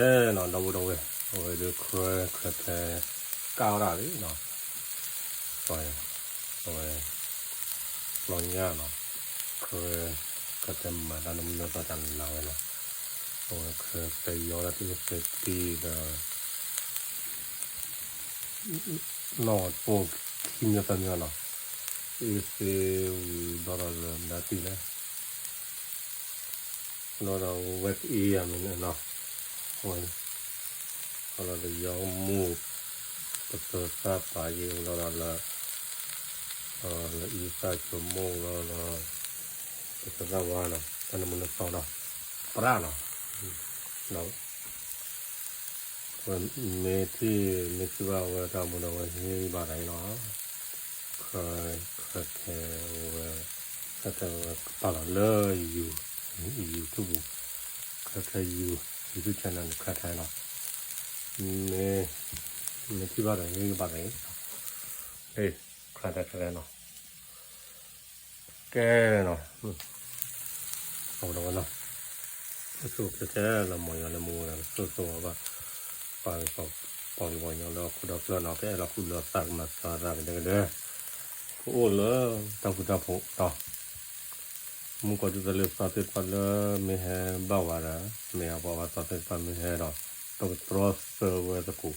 နီၤ ဒီပုၢ်ဒီဝဲၢ် အဝဲဒုး ခရၢ ခရၢထဲ ကၢ်ဝဲဒၣ်လံနီၤ, အဝဲ အဝဲ လီၤညါနီၤ, ခရၢ ခရၢထဲမၤတၢ်နမုၢ်နသီတၢ်နၤဝဲနီၤ, အဝဲခရၢထဲယီၤဒၣ်တၢ်အ့ၣ်သ့တံၢ်ဒီး နီၢ်ပိၢ်ခံမံၤသၢမံၤနီၤ, အ့ၣ်သ့ဝံၤဘျီဒီးလၢမတၤတံၢ်လဲၣ် ဘျီဒီးဝဲကအ့ၣ်ယၤမ့ၢ်န့ၣ်နီၤ, အဝဲ ဘျီဒီးယီၤမူၢ် ပသၢသၣ်ပာ်ယ့ၢ်ဘျီဒီးလၢ လၢအံသၣ်ဆိမိၣ်ဘျီဒီး ပသၢသၣ်ဝါနီၤ တၢ်နမုၢ်နသီနီၤ ပြၢ်နီၤ ဒီး ဝဲမ့ၢ်ထံၣ် မ့ၢ်ထံၣ်ဘၣ်ဝဲတၢ်မူဒီးဝဲဟ့ၣ်ဘၣ်တၢ်အံၤနီၤ, ခရၢ ခရၢထဲဝဲ ခရၢထဲဝဲကပာ်လီၤလၢ YouTube ပူၤ, ခရၢထဲ YouTube channel န့ၣ် ခရၢထဲနီၤ, မ့ၢ် မ့ၢ်ထံၣ်ဘၣ်ဒီးဟ့ၣ်ဘၣ်တၢ်အံၤ, ခရၢထဲ ခရၢထဲနီၤ ကဲနီၤ အိၣ်ဒီးဝဲနီၤ, အိၣ်ဆူၣ်အိၣ်ချ့ခဲလၢာ် မ်ယွၤလၢမူဝဲဒၣ် ကဆိၣ်ဂ့ၤဆိၣ်ဝါဘၣ် ပှၤ ပှၤကညီလၢဟီၣ်ခိၣ်ဒီဖျၢၣ်နီၤ ကအဲၣ်လီၤဃုာ်ဒီးသးကမၤသးသးကဒဲကဒဲ ကအိၣ်လၢတၢ်ဃူတၢ်ဖိးနီၤ, မူကီၢ်ဒူသလ့ၤသီသ့ၣ်တဖၣ်လၢမ့ၢ်ဟဲဘၣ်ဝဲဒီး မ့ၢ်အပှၤဝဲသီသ့ၣ်တဖၣ်မ့ၢ်ဟဲဒီး ပကတြီသၢဝဲသကိး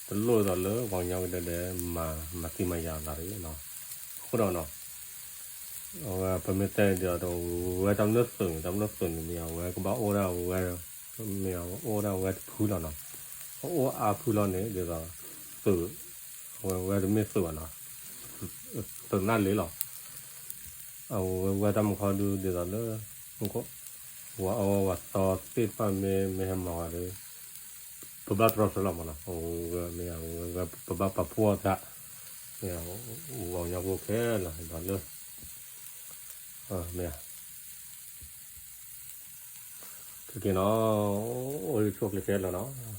တလိၣ်ဒ်သိးလၢပှၤကညီကဒဲကဒဲ မၤ မၤသံမၤယၤသးတဂ့ၤနီၤ, အဃိဒီးနီၤ အဝဲပမ့ၢ်တဲဒ်သိးဒီး ဝဲတၢ်မနုၤသုးန့ၣ် တၢ်မနုၤသုးန့ၣ် မ့ၢ်အဝဲကဘၣ်အိၣ်ဒၣ်ဝဲ မ့ၢ်အဝဲအိၣ်ဒၣ်ဝဲတဖုလီၤနီၤ, အအိၣ်အါဖုလီၤန့ၣ် ဒ်သိး သုး အဝဲဝဲတမ့ၢ်သုးဘၣ်နီၤ, သုးနၢ်လ့ၤလီၤ, အဝဲဝဲတၢ်မူခီဒုးဒ်သိးလၢ မူခိၣ် ဝဲအဝဲဝဲသီသ့ၣ်တဖၣ်မ့ၢ် မ့ၢ်ဟဲမၤဝဲဒီး ပဘၣ်တြီဆၢလီၤမးနီၤ, မ့ၢ် ပဘၣ်ပာ်ဖှိၣ်အသး, မ့ၢ် ပှၤကညီဖိခဲလၢာ်ဒီးလၢ မ့ၢ် ခဲက့ၤနီၤ, အိၣ်ဆူၣ်အိၣ်ချ့ခဲလၢာ်နီၤ,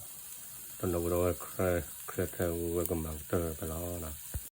တနီၤဝဲဒီးဝဲခရၢထဲဝဲကမၤကတၢၢ်ဖဲလီၤနီၤ